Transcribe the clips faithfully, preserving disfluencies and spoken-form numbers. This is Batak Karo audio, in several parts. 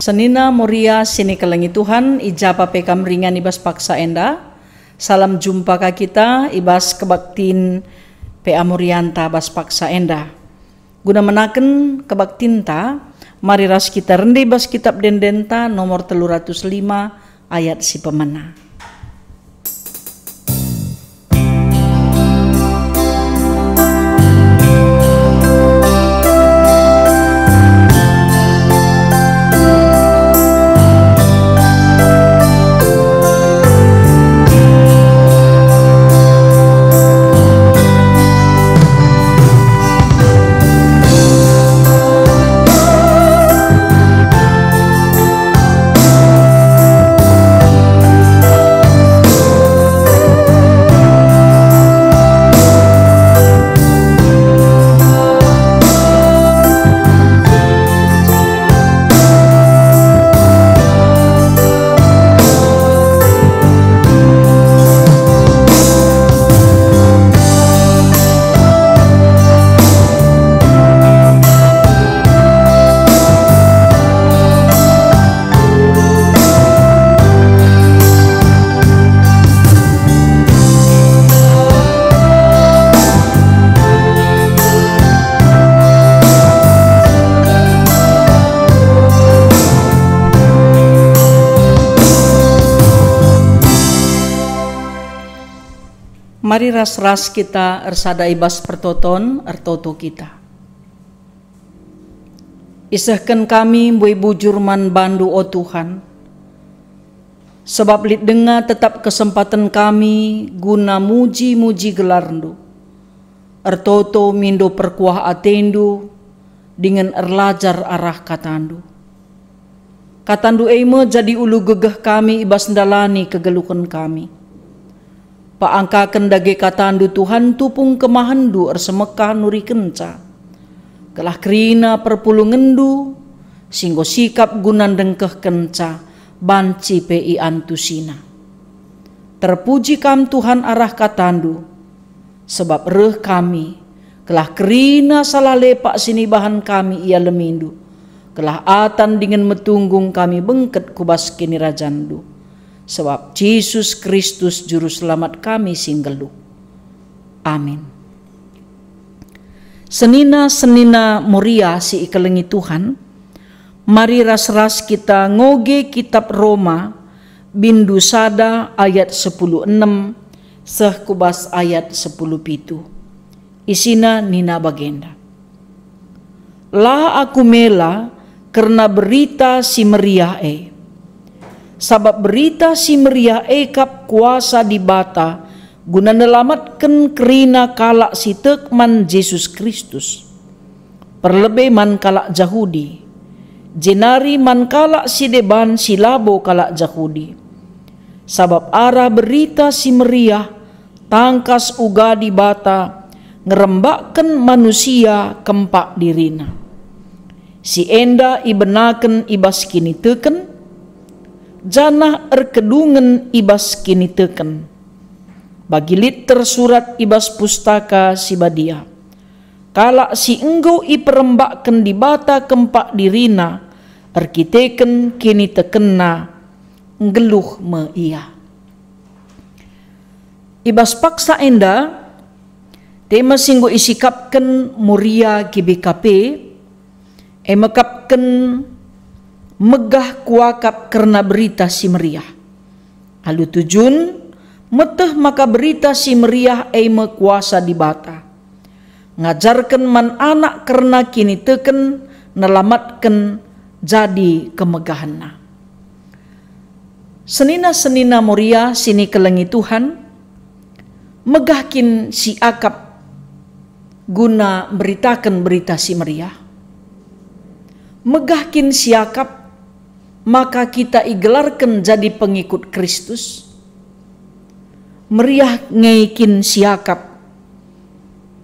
Senina Moria si nikelengi Tuhan, i ja pe kam ringan i bas paksa enda. Salam jumpa ka kita i bas kebaktin P A Morianta bas paksa enda. Guna menaken kebaktinta, mari ras kita rende i bas Kitab Ende-endenta nomor telu ratus lima ayat si pemena. Mari ras-ras kita ersada i bas pertoton, ertoto kita. Isehken kami mbue bujur man bandu, o Tuhan, sebab lit denga tetap kesempaten kami guna muji-muji gelarndu. Ertoto mindo perkuah atendu dingen erlajar arah katandu. Katandu e me jadi ulu gegeh kami i bas ndalani kegeluhen kami. Paangkaken dage katandu, Tuhan, tupung kemahenndu ersemekah nurikenca, gelah kerina perpulungenndu si enggo sikap guna ndengkehkenca banci pe iantusina. Terpuji kam, Tuhan, arah katandu, sebab reh kami, gelah kerina salah lepak si nibahan kami ialemindu, gelah atan dingen metunggung kami bengket ku bas kinirajanndu. Sebab Jesus Kristus Juru Selamat kami si nggeluh. Amin. Senina-senina Moria si ikelengi Tuhan, mari ras-ras kita ngoge Kitab Roma, bindu sada ayat sepuluh enem seh ku bas ayat sepuluh pitu. Isina nina bagenda, "La aku mela kerna Berita Si Meriah e. Sabap Berita Si Meriah e kap kuasa Dibata guna nelamatken kerina kalak si tek man Jesus Kristus, perlebe man kalak Jahudi, jenari man kalak si deban si labo kalak Jahudi. Sabap arah Berita Si Meriah tangkas uga Dibata ngerembakken manusia kempak dirina. Si enda ibenaken i bas kiniteken, janah erkedungen i bas kiniteken. Bagi lit tersurat i bas Pustaka Si Badia, 'Kalak si enggo iperembakken Dibata kempak dirina erkiteken kinitekenna, nggeluh me ia.'" I bas paksa enda, tema si enggo isikapken Moria G B K P, e mekapken megah kuakap kerna Berita Si Meriah. Alu tujun, meteh maka Berita Si Meriah e me kuasa Dibata. Ngajarken man anak kerna kiniteken, nelamatken jadi kemegahenna. Senina-senina Moria si nikelengi Tuhan, megah kin siakap guna mberitaken Berita Si Meriah? Megah kin siakap maka kita igelarken jadi pengikut Kristus? Meriah nge kin siakap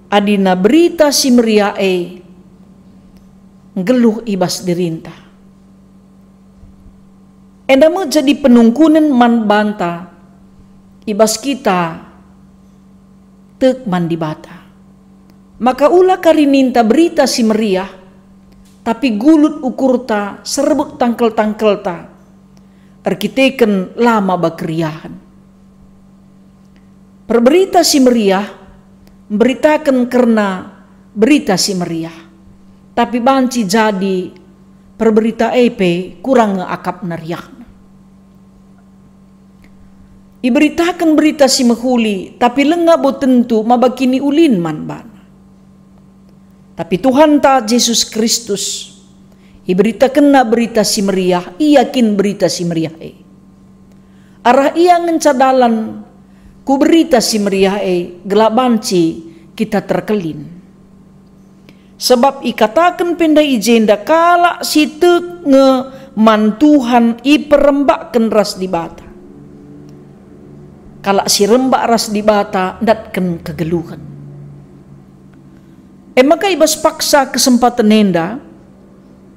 adina Berita Si Meriah e nggeluh i bas dirinta? Enda me jadi penungkunen man banta i bas kita tek man Dibata. Maka ula kari ninta Berita Si Meriah, tapi gulut ukurta, serbut tangkel-tangkelta, erkiteken la maba keriahen. Perberita si meriah mberitaken kerna Berita Si Meriah, tapi banci jadi perberita e pe kurang nge akapna riahna. Iberitaken Berita Si Mehuli, tapi langa bo tentu maba kiniulin man bana. Tapi Tuhanta Jesus Kristus, iberitakenNa Berita Si Meriah, Ia kin Berita Si Meriah e. Arah Ia ngenca dalan ku Berita Si Meriah e, gelah banci kita terkelin. Sebab ikataken pe ndai i jenda, kalak si tek nge man Tuhan iperembakken ras Dibata. Kalak si rembak ras Dibata ndatken kegeluhen. E maka i bas paksa kesempaten enda,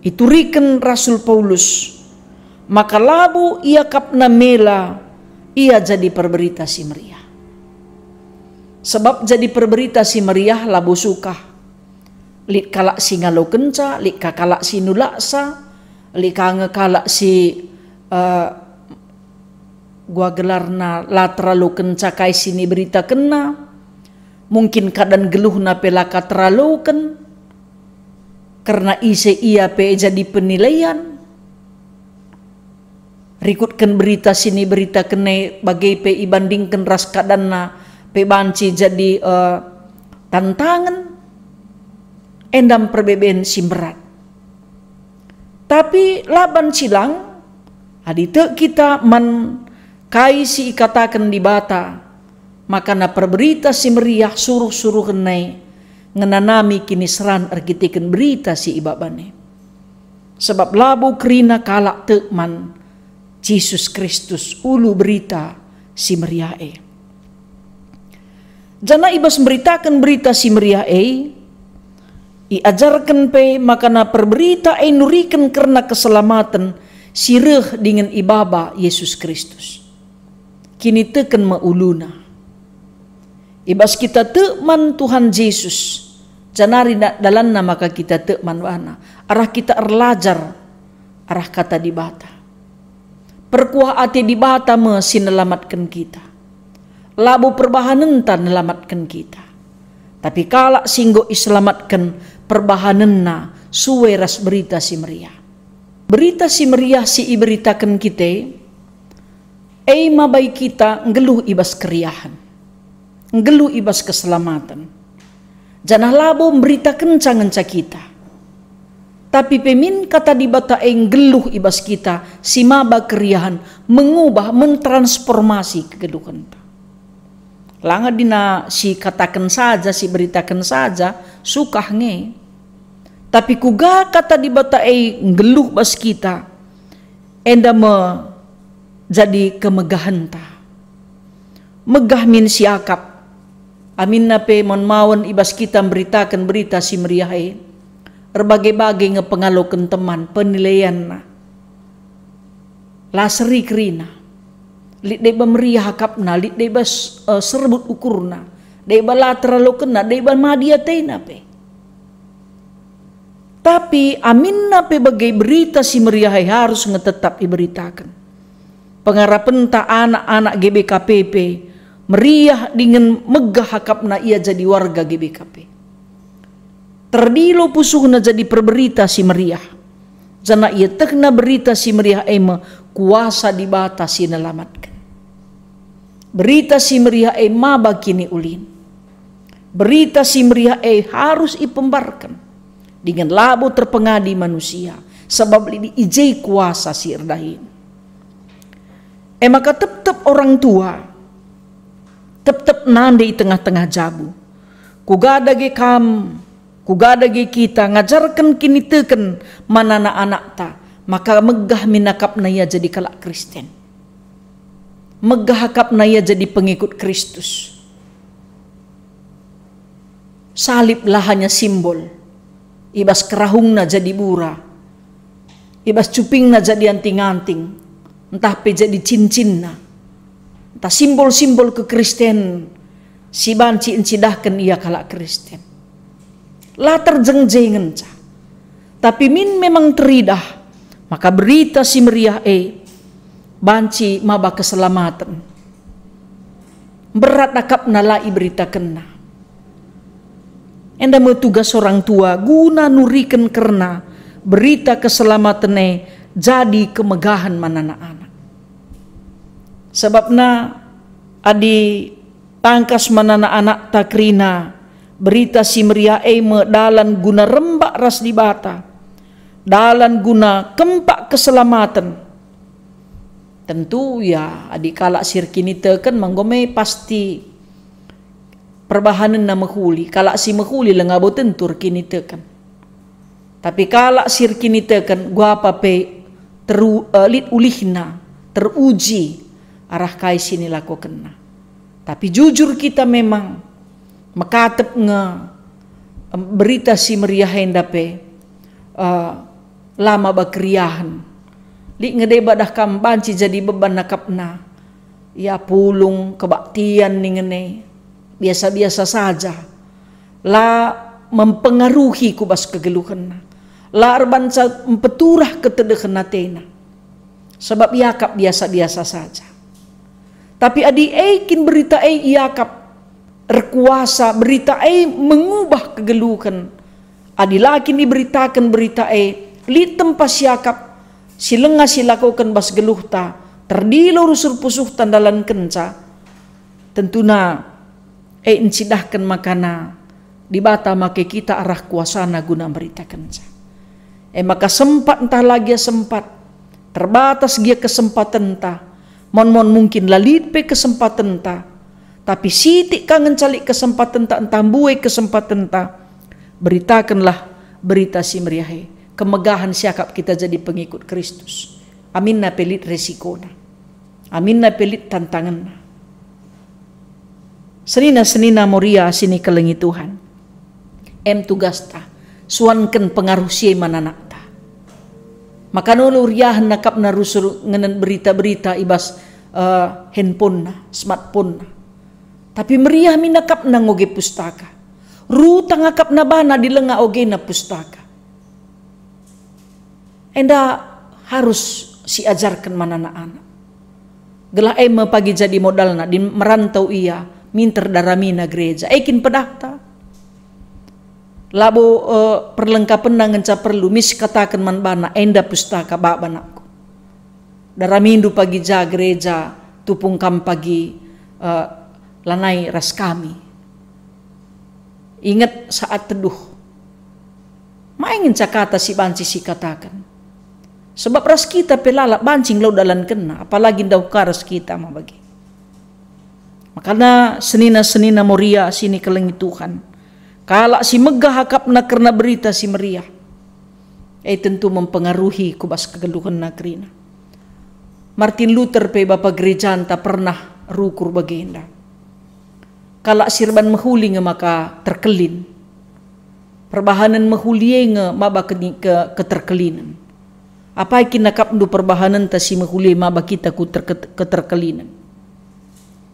ituriken Rasul Paulus maka labo iakapna mela ia jadi perberita si meriah. Sebab jadi perberita si meriah labo sukah. Lit kalak si ngalokenca, lit ka kalak si nulaksa, lit ka nge kalak si, eh, gua gelarna la teralokenca kai si niberitakenna. Mungkin keadaan geluhna pe la ka teraloken, kerna ise ia pe jadi penilaian. Rikutken berita si niberitakenna e bage pe ibandingken ras keadaanna pe banci jadi, eh, tantangen, enda me perbeben si mberat. Tapi la banci lang, adi tek kita man kai si ikataken Dibata, maka na perberita si meriah suruh-suruhenna e ngenanami kiniseran erkiteken berita si ibabana e. Sebab labo kerina kalak tek man Jesus Kristus ulu Berita Si Meriah e. Janah i bas mberitaken Berita Si Meriah e, iajarken pe maka na perberita e nuriken kerna keselamaten si reh dingen ibaba Jesus Kristus. Kiniteken me uluna. I bas kita tek man Tuhan Jesus, janari na dalanna maka kita tek man bana, arah kita erlajar arah Kata Dibata. Perkuah ate Dibata me si nelamatken kita. Labo perbahanenta nelamatken kita, tapi kalak si enggo iselamatken perbahanenna sue ras Berita Si Meriah. Berita Si Meriah si iberitaken kita e mabai kita nggeluh i bas keriahen, nggeluh i bas keselamaten, janah labo mberitakenca ngenca kita. Tapi pe min Kata Dibata e nggeluh i bas kita si maba keriahen, mengubah, mentransformasi kegeluhenta. Langa dina si kataken saja, si beritaken saja, sukah nge. Tapi kuga Kata Dibata e nggeluh bas kita, enda me jadi kemegahenta. Megah min siakap, aminna pe maun-maun i bas kita mberitaken Berita Si Meriah e, erbage-bage nge pengaloken teman, penilaianna. La seri kerina. Lit deba meriah akapna, lit deba s-, eh, serbut ukurna, deba la teralokenna, deba madi atena pe. Tapi aminna pe bage Berita Si Meriah e harus nge tetap iberitaken. Pengarapenta anak-anak G B K P pe meriah dingen megah akapna ia jadi warga G B K P. Terdilo pusuhna jadi perberita si meriah, janah ietehna Berita Si Meriah e me kuasa Dibata si nelamatken. Berita Si Meriah e maba kiniulin. Berita Si Meriah e harus ipembarken, dingen labo terpengadi manusia, sabap lit i je kuasa si erdahin. E maka tep-tep orang tua, tep-tep nande i tengah-tengah jabu, kuga dage kam, kuga dage kita ngajarken kiniteken man anak-anakta, maka megah min akapna ia jadi kalak Kristen. Megah akapna ia jadi pengikut Kristus. Salib la hanya simbol, i bas kerahungna jadi bura, i bas cupingna jadi anting-anting, ntah pe jadi cincinna, ntah simbol-simbol kekristen si banci encidahken ia kalak Kristen. La terjeng-jengenca. Tapi min memang teridah maka Berita Si Meriah e banci maba keselamaten. Berat akapna la iberitakenna. Enda me tugas orang tua guna nuriken kerna berita keselamaten e jadi kemegahen man anak-anak. Sebabna adi tangkas man anak-anakta kerina Berita Si Meriah e me dalan guna rembak ras Dibata, dalan guna kempak keselamaten. Tentu ya, adi kalak si erkiniteken ma enggo me pasti perbahanenna mehuli, kalak si mehuli langa bo tentu erkiniteken. Tapi kalak si erkiniteken guapa pe teru, eh, lit ulihna, teruji arah kai si nilakokenna. Tapi jujur kita memang mekatep nge, em, Berita Si Meriah enda pe, eh, la maba keriahen. Lit nge deba dah kam banci jadi beban akapna. Ya pulung, kebaktian ningen e, biasa-biasa saja. La mempengaruhi ku bas kegeluhenna. La erbanca mpeturah ketedehen atena. Sebab iakap biasa-biasa saja. Tapi adi e kin berita e iakap erkuasa, berita e mengubah kegeluhen. Adi la kin iberitaken berita e, lit tempa siakap, si langa silakoken bas geluhta, terdilo rusur pusuhta ndalankenca, tentuna e ncidahken makana Dibata make kita arah kuasana guna mberitakenca. E maka sempat ntah la gia sempat, terbatas gia kesempatenta, mon-mon mungkin la lit pe kesempatenta, tapi sitik ka ngenca lit kesempatenta ntah mbue kesempatenta, beritakenlah Berita Si Meriah e, kemegahen siakap kita jadi pengikut Kristus. Aminna pe lit resikona. Aminna pe lit tantangenna. Senina-senina Moria si nikelengi Tuhan. Em tugasta, suanken pengaruh si e man anakta. Maka nolu riahen akapna rusur ngenen berita-berita i bas, eh, handphonena, smartphonena. Tapi meriah min akapna ngoge pustaka. Rutang akapna bana adi langa ogena pustaka. Enda harus siajarken man anak-anak. Gelah e me pagi jadi modalna, adi merantau ia, minter daramina gereja. E kin pedahta. Labo, eh, perlengkapenna ngenca perlu, mis kataken man bana, enda pustaka baba anakku. Daramindu pagi ja gereja, tupung kam pagi, eh, lanai ras kami. Inget saat teduh. Main ngenca kata si banci sikataken. Sebab ras kita pe lalap banci ngelo dalankenna, apalagi ndauh ka ras kita ma bage. Makana senina-senina Moria si nikelengi Tuhan, kalak si megah akapna kerna Berita Si Meriah, e tentu mempengaruhi ku bas kegeluhenna kerina. Martin Luther pe bapa gerejanta pernah rukur bagenda. Kalak si erban mehuli nge maka terkelin. Perbahanen mehuli e nge maba ke, ke, keterkelinen. Apai kin akapndu perbahanenta si mehuli e maba kita ku terke-, keterkelinen?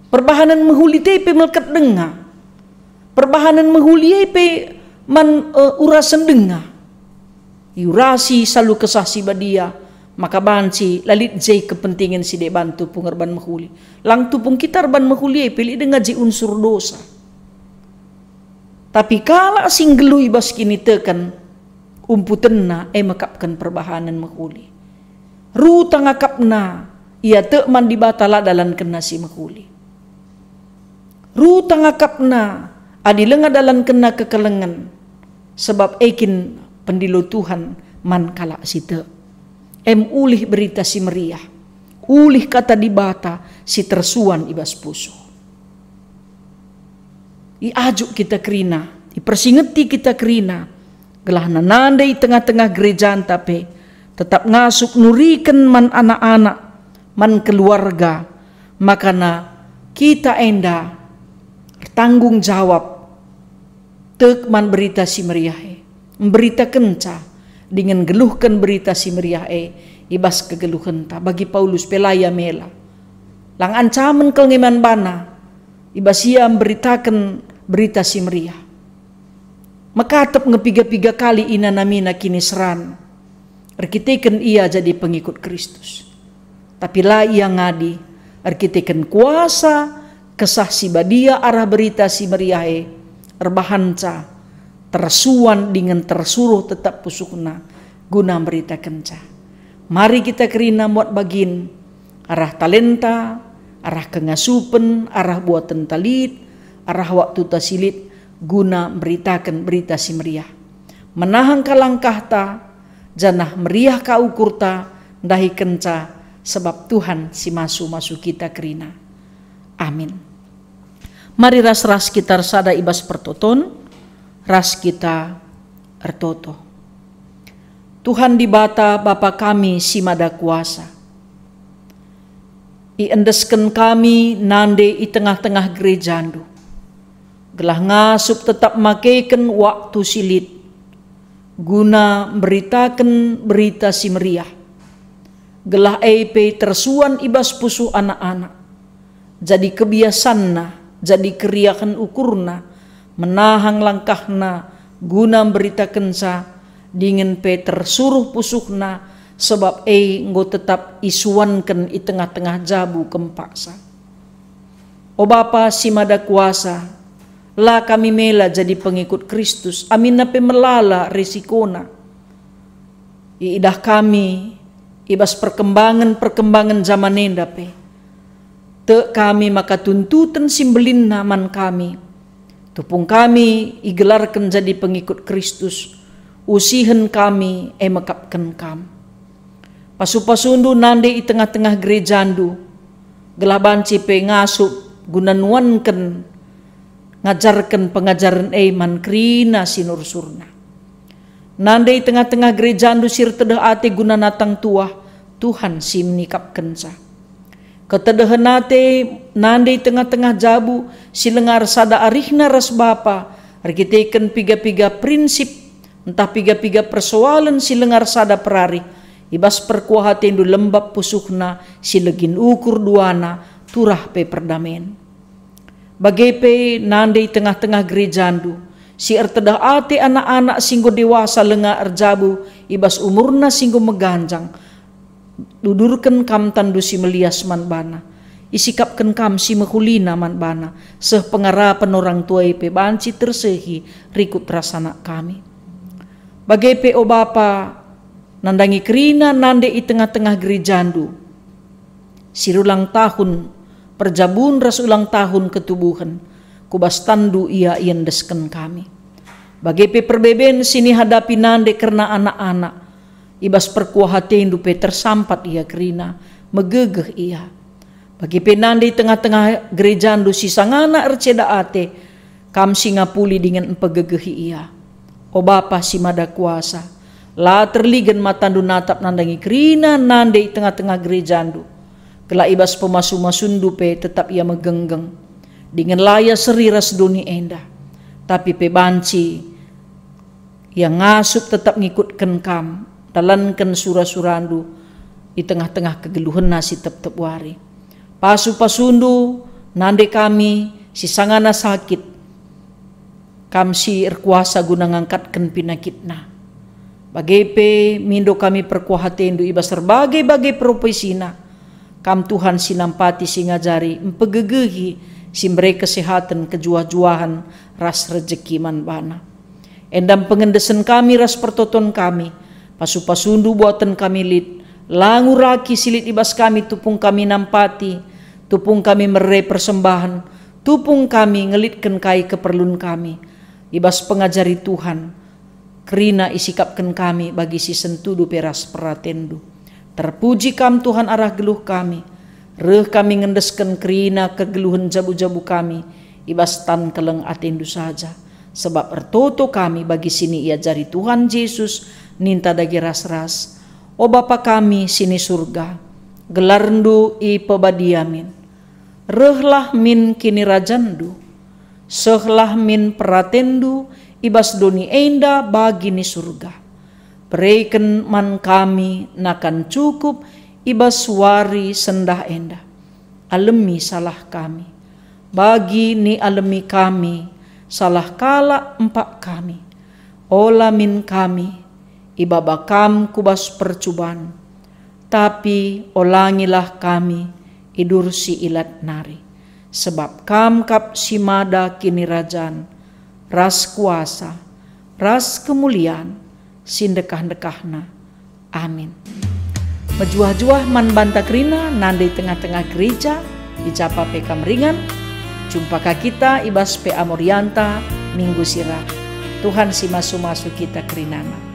Perbahanen mehuli e pe melket denga. Perbahanen mehuli e pe man, eh, urasen denga. Iurasi salu Kesah Si Badia, maka banci la lit je kepentingen si deban tupung erban mehuli. Lang tupung kita erban mehuli e pe lit denga je unsur dosa. Tapi kalak si nggeluh i bas kiniteken, umputenna e mekapken perbahanen mehuli. Rutang akapna, ia tek man Dibata la dalankenna si mehuli. Rutang akapna, adi langa dalankenna kekelengen, sebab e kin pendilo Tuhan man kalak si tek. Em ulih Berita Si Meriah, ulih Kata Dibata si tersuan i bas pusuh. Iajuk kita kerina, ipersingeti kita kerina, gelah nanande i tengah-tengah gerejanta pe tetap ngasup nuriken man anak-anak, man keluarga, makana kita enda ertanggung jawab tek man Berita Si Meriah e, mberitakenca dingen nggeluhken Berita Si Meriah e i bas kegeluhenta. Bagi Paulus pe la ia mela. Lang ancamen kal nge man bana i bas ia mberitaken Berita Si Meriah. Mekatep nge piga-piga kali inanamina kiniseran erkiteken ia jadi pengikut Kristus. Tapi la ia ngadi, erkiteken kuasa Kesah Si Badia arah Berita Si Meriah e, erbahanca tersuan dingen tersuruh tetap pusuhna guna mberitakenca. Mari kita kerina muat bagin, arah talenta, arah kengasupen, arah buatenta lit, arah waktutta si lit, guna mberitaken Berita Si Meriah. Menahang ka langkahta, janah meriah ka ukurta ndahikenca, sebab Tuhan si masu-masu kita kerina. Amin. Mari ras-ras kita ersada i bas pertoton, ras kita ertoto. Tuhan Dibata, Bapa kami si Mada Kuasa, iendesken kami nande i tengah-tengah gerejaNdu, gelah ngasup tetap makeken waktu si lit guna mberitaken Berita Si Meriah, gelah e pe tersuan i bas pusuh anak-anak, jadi kebiasanna, jadi keriahen ukurna, menahang langkahna guna mberitakenca, dingen pe tersuruh pusuhna, sebab e enggo tetap isuanken i tengah-tengah jabu kempaksa. O Bapa si Mada Kuasa, la kami mela jadi pengikut Kristus, aminna pe melala risikona. Iidah kami i bas perkembangen-perkembangen jaman enda pe. Tek kami maka tuntuten si mbelinna man kami. Tupung kami igelarken jadi pengikut Kristus, usihen kami e mekapken Kam. Pasu-pasuNdu nande i tengah-tengah gerejaNdu, gelah banci pe ngasup guna nuanken ngajarken pengajaren e man kerina si nursurna. Nande i tengah-tengah gerejaNdu si ertedeh ate guna natang tuah, Tuhan si menikapkenca. Ketedehen ate nande i tengah-tengah jabu si langa ersada arihna ras Bapa, erkiteken piga-piga prinsip ntah piga-piga persoalen si langa ersada perarih, i bas perkuah ateNdu lembab pusuhna si legin ukur duana, turah pe perdamen. Bage pe nande i tengah-tengah gerejaNdu, si ertedeh ate anak-anak si enggo dewasa langa erjabu i bas umurna si enggo meganjang, dudurken Kam tanNdu si melias man bana, isikapken Kam si mehulina man bana, seh pengarapen orang tua e pe banci tersehi rikut ras anak kami. Bage pe, o Bapa, nandangi kerina nande i tengah-tengah gerejaNdu, si erulang tahun perjabun ras ulang tahun ketubuhen, ku bas tanNdu ia iendesken kami. Bage pe perbeben si nihadapi nande kerna anak-anak, i bas perkuah ateNdu pe tersampat ia kerina, megegeh ia. Bage pe nande i tengah-tengah gerejaNdu si sangana erceda ate, Kam si ngapuli dingen mpegegehi ia. O Bapa si Mada Kuasa, la terligen mataNdu natap nandangi kerina nande i tengah-tengah gerejaNdu, gelah i bas pemasu-masuNdu pe tetap ia megenggeng, dingen la ia seri ras doni enda, tapi pe banci ia ngasup tetap ngikutken Kam, dalanken sura-suraNdu i tengah-tengah kegeluhenna si tep-tep wari. Pasu-pasuNdu nande kami si sangana sakit, Kam si erkuasa guna ngangkatken pinakitna. Bage pe mindo kami perkuah ateNdu i bas erbage-bage profesina. Kam Tuhan si nampati, si ngajari, mpegegehi, si mbere kesehaten, kejuah-juahen, ras rejeki man bana. Enda mpengendesen kami ras pertoton kami, pasu-pasuNdu buaten kami lit, la nguraki si lit i bas kami tupung kami nampati, tupung kami mere persembahen, tupung kami ngelitken kai keperlun kami. I bas pengajari Tuhan, kerina isikapken kami bagi si sentudu pe ras peratenNdu. Terpuji Kam, Tuhan, arah geluh kami. Reh kami ngendesken kerina kegeluhen jabu-jabu kami i bas tan keleng ateNdu saja, sebab ertoto kami bagi si niajari Tuhan Jesus ninta dage ras-ras. O Bapa kami si ni Surga, gelarNdu ipebadia min. Rehlah min kinirajanNdu. Sehlah min peratenNdu i bas doni enda bagi ni Surga. Bereken man kami nakan cukup i bas wari sendah enda. Alemi salah kami, bagi nialemi kami salah kalak empak kami. Ola min kami ibaba Kam ku bas percuban, tapi olangilah kami idursi ilat nari. Sebab Kam kap si mada kinirajan, ras kuasa, ras kemulian si ndekah-ndekahna. Amin. Mejuah-juah man banta kerina nande i tengah-tengah gereja, i japa pe kam ringan. Jumpa ka kita i bas P A Morianta minggu si reh. Tuhan si masu-masu kita kerinana.